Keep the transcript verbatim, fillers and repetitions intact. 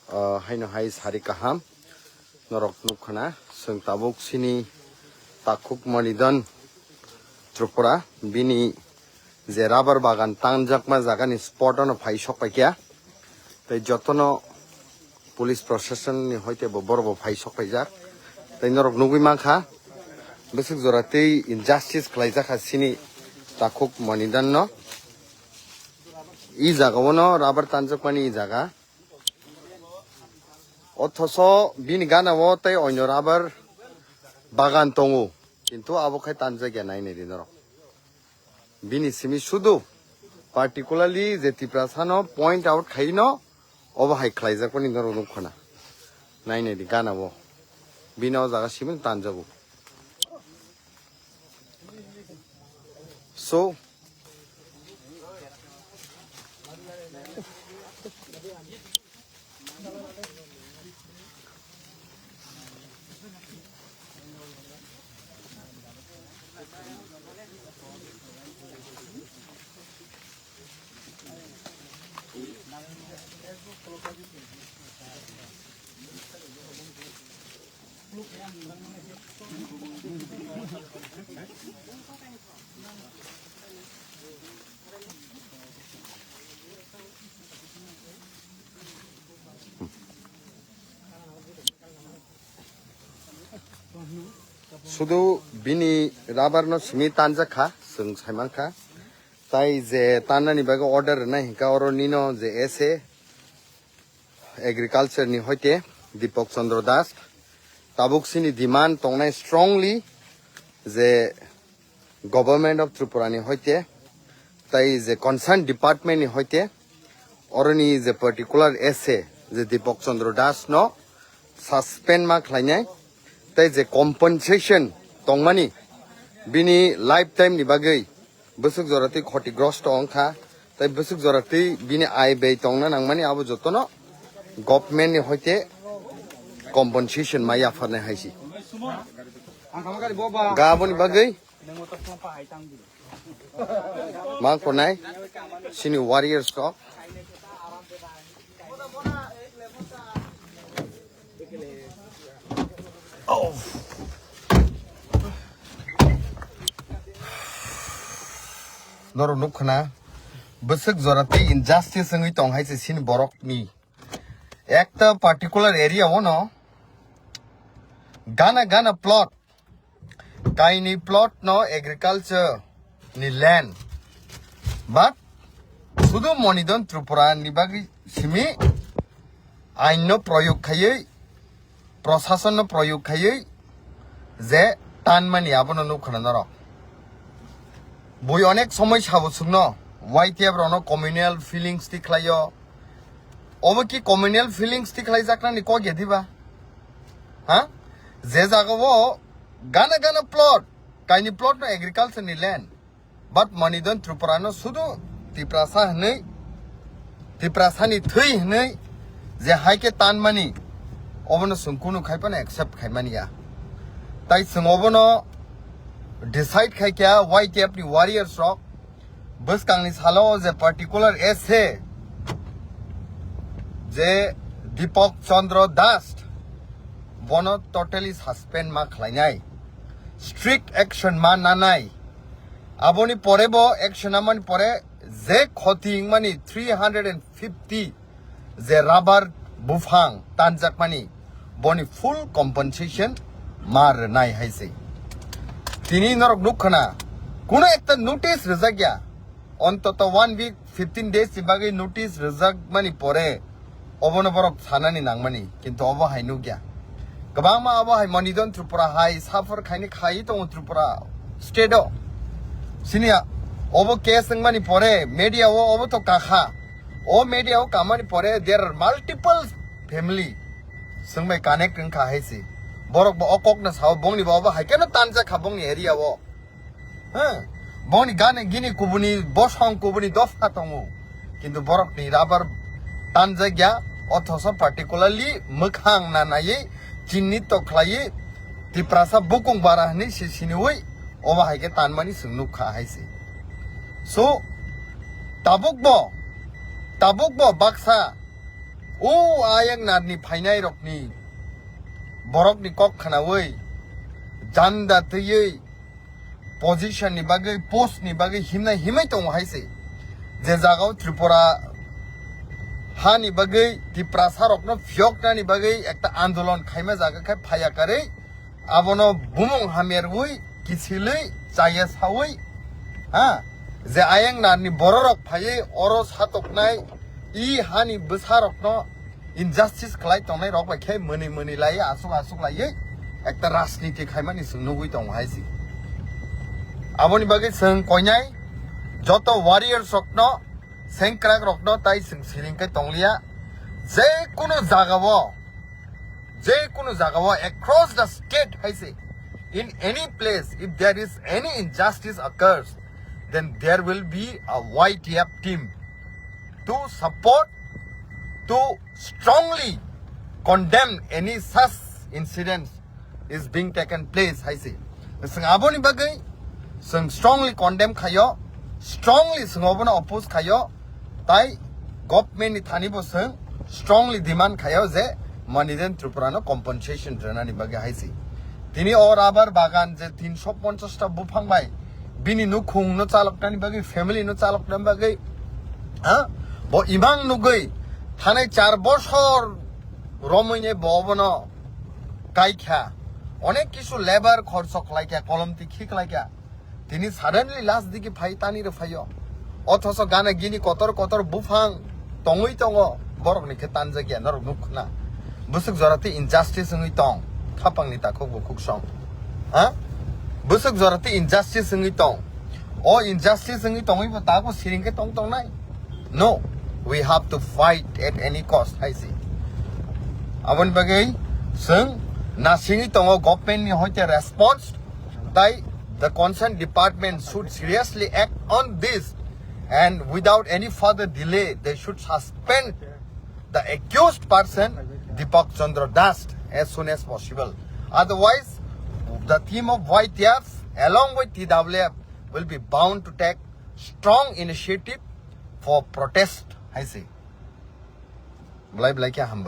Ah, haino hai sari kaham. Norok nukkhana, chwng tabuk sini takhuk Monidhan Tripura, bini je rubber bagan tanjakma jagani spot ano phai sok paikha. Tei jotono police proshashan ni hoite bo borok bo phai sok paijak. Tei norok nugwi mankha, bwswk jora tei injustice khlaijak kha sini takhuk Monidhan no. I jaga o no rubber tanjakmani i jaga. Othoso bini gana o tei onyo rubber bagan tongo, kintu abo khai tanjakya nai nai di norok. Bini simi sudu particularly je Tiprasano point out khaino obo hai khlaijakmani norok nukkhana. Nai nai di gana o. Bini o jaga simi tanjago. So, Sudu bini rubber no simi tanjak kha, chwng saiman kha. Tai je tannani bagwi order rwnai hinkha oro nino je S A agriculture ni hoite Deepak Chandra Das. Tabuk sini demand tongnai strongly je Government of Tripura ni hoite, tai je concern department ni hoite, oroni je particular S A je Deepak Chandra Das no suspend ma khlainai, tai je compensation tongmani bini lifetime ni bagwi bwswk jora twi khotigrosto wngkha, tai bwswk jora twi bini ai bai tongna nangmani abo jotono government ni hoite compensation ma yapharnai hai si. Ga aboni bagwi Mang konai sini warriors rok. Oh. Norok nukkhana bwswk jora tei injustice wngwi tong hai se sini borok ni. Ekta particular area o no gana gana plot Kaini plot no agriculture ni land, but sudu Monidhan Tripura ni bagwi simi ain no proyog khaiwi, prosason no proyog khaiwi je tanmani abono nukkhana norok. Bui onek somoi sabo chwngno Y T F rokno communal feelings tikhlaio. Obo ki communal feelings tikhlaijaknani kok ya diba? Ha? Je jaga o gana gana plot, kaini plot no agriculture ni land. But Monidhan Tripura no sudu Tiprasa hwnwi, Tiprasa ni thwi hwnwi je hai khe tanmani, obono chwng kunu khai phano accept khaimani ya. Tai chwng obono decide khai kha Y T F ni warriors rok bwskangni salo je particular S A je Deepak Chandra Das bono totally suspend ma khlainai, strict action ma nanai. Aboni pore bo action amani pore je khoti wngmani three hundred and fifty je rubber buphang tanjakmani, boni full compensation ma rwnai hai se. Tini norok nukkhana, kuno ekta notice rwjakya, ontoto one week, fifteen days ni bagwi notice rwjakmani pore obono borok sanani nangmani, kintu obo hai nukya. Kwbangma obo hai Monidhan Tripura hai suffer khaini khai tongo Tripura state o. Sini obo case wngmani pore media o obo to kakha. O media o kamani pore there are multiple family. Swngbai connect wngkha hai se. Borok bo o kokno sao, bongni bo obo hai keno tanjak kha bongni area o. He, boni gani gini kubuni bosong kubuni dopha tongo. Kintu borokni rubber tanjakya, othoso particularly mwkhang na naiwi chinni to khlaiwi Tiprasa bukung bara hwnwi se siniwi obo hai khe tanmani chwng nukha hai se. So, tabuk bo, tabuk bo baksa O ayang narni phainai rokni borokni kok khnaui janda twiwi position ni bagwi, post ni bagwi himnai himwi tongo hai se. Je jagao Tripura hani bagwi, Tiprasa rokno phiyoknani bagwi ekta andolon khaima jaga khe phaiya karwi, abono bumung hamya rwi, kichilwi, chaya saui, ha, je ayang narni bororok phaiwi oro satoknai i hani bwsarokno injustice khlai tongnai rok bai khe mwnwi mwnwi lai asuk asuk laiwi ekta rajniti khaimani chwng nugwi tongo hai se. Aboni bagwi chwng koinai joto warriors rokno, sengkrak rokno tai chwng siring khe tongliya. Je kunu jagao, je kunu jagao across the state hai se, in any place, if there is any injustice occurs, then there will be a Y T F team to support, to strongly condemn any such incidents is being taken place hai se. Chwng aboni bagwi chwng strongly condemn khaio, strongly chwng obono oppose khaio, tai government ni thani bo chwng strongly demand khaio je Maniren Tripura no compensation rwnani bagwi hai se. Tini o rubber bagan je tinsho ponchash ta buphang bai bini nukhung no chaloknani bagwi, family no chaloknani bagwi, ha, bo imang nugwi thanai char bosor romwi ne bo obono kai kha, onek kisu labour khorso khlai kha, kolom tikhi khlai kha. Tini suddenly last digi phai tani rw phaio. Othoso gana gini kotor kotor buphang tongwi tongo, borok ni khe tanjak ya norok nuk khna. Bwswk jora tei injustice wngwi tong, khapang ni takhuk bukhuk song. Ha? Bwswk jora tei injustice wngwi tong. O injustice wngwi tongwi bo tago siring khe tong tongnai. No, we have to fight at any cost hai se. Aboni bagwi chwng nasingwi tongo government ni hoite response, tai the concerned department should seriously act on this and without any further delay they should suspend the accused person Deepak Chandra Das as soon as possible. Otherwise, the team of Y T F along with T W F will be bound to take strong initiative for protest hai se. Belai belai khe hambai.